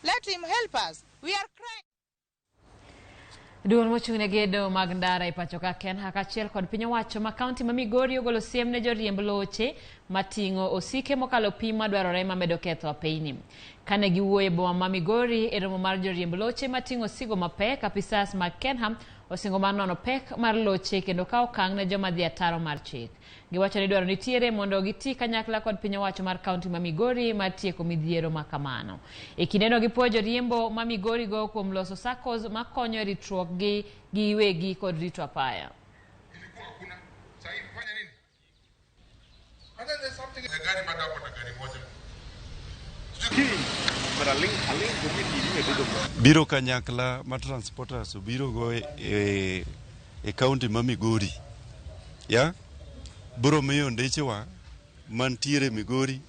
Let him help us. We are crying. Duol mochung' ne gedo mag ndara e pacho ka KENHA kaachiel kod piny owacho ma kaunti ma Migori ogolo siem ne joriemb loche mating'o osike mokalo pim madwarore mamedo ketho apeyni. Kane giwuoyo e boma ma Migori e romo mar joriemb loche mating'o osigo mapek, apisas mag KENHA osingo mar nono pek mar loche kendo kawo okang' ne joma dhi ataro mar chik. Giwacho ni dwaro nitiere mondo giti kanyakla kod piny owacho mar kaunti ma Migori mar tieko midhiero ma kamano. E kindeno gipuoyo joriembo ma Migori go kuom loso SACCOs makonyo e ritruok gi giwegi kod rito apaya. Ilikuwa hakuna. Sasa hivi fanya nini? And then there's something gari bado hapo na gari moja. Biro kanyakla ma transporters obiro go e county ma Migori ya biro miyo ndechewa mantiere Migori,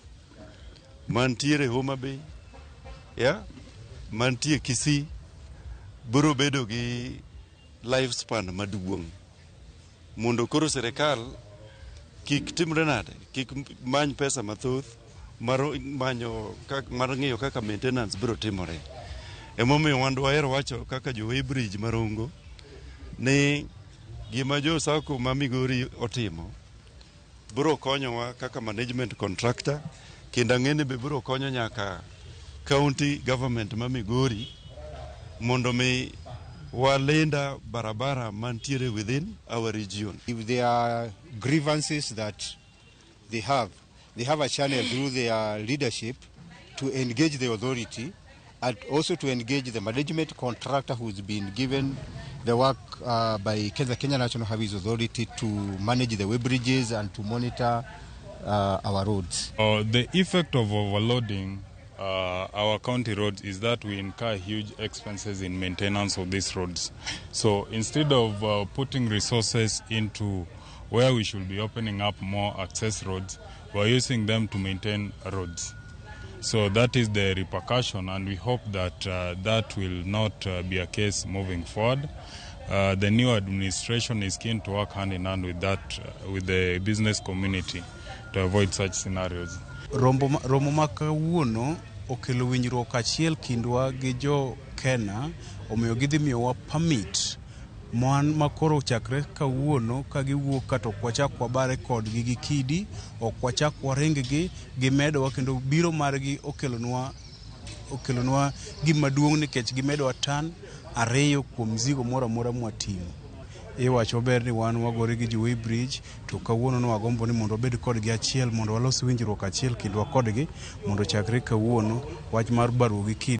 mantiere Homa Bay, ya mantie Kisii biro bedo gi lifespan maduong' mondo koro sirikal kik timre nade, kik many pesa mathoth mar manyo mar ng'iyo kaka maintenance biro timore. Emomiyo wan dwahero wacho kaka jo weighbridge marongo ni gima jo SACCO ma Migori otimo biro konyowa kaka management contractor, kendo ang'e ni be biro konyo nyaka county government ma Migori mondo mi walinda barabara mantiere within our region. If there are grievances that they have a channel through their leadership to engage the authority and also to engage the management contractor who's been given the work by Kenya National Highways Authority to manage the weighbridges and to monitor our roads. The effect of overloading our county roads is that we incur huge expenses in maintenance of these roads. So instead of putting resources into where we should be opening up more access roads, we're using them to maintain roads. So that is the repercussion, and we hope that that will not be a case moving forward. The new administration is keen to work hand in hand with the business community to avoid such scenarios. Rombo ma kawuono okelo winjruok achiel kindwa gi jo KeNHA, omiyo gidhi miyowa permit man makoro chakre kawuono ka giwuok ka to ok wachak wabare kodgi gi kidi, ok wachak waring gi, gimedowa kendo biro margi okelonwa gima duong' nikech gimedowa tan 2 kuom mzigo moro amora mwating'o. Iwacho maber ni wan wagore gi jo weighbridge, to kawuono ne wagombo ni mondo wabed kodgi achiel mondo walos winjruok achiel kindwa kodgi mondo chakre kawuono wach mar baruok gi kidi.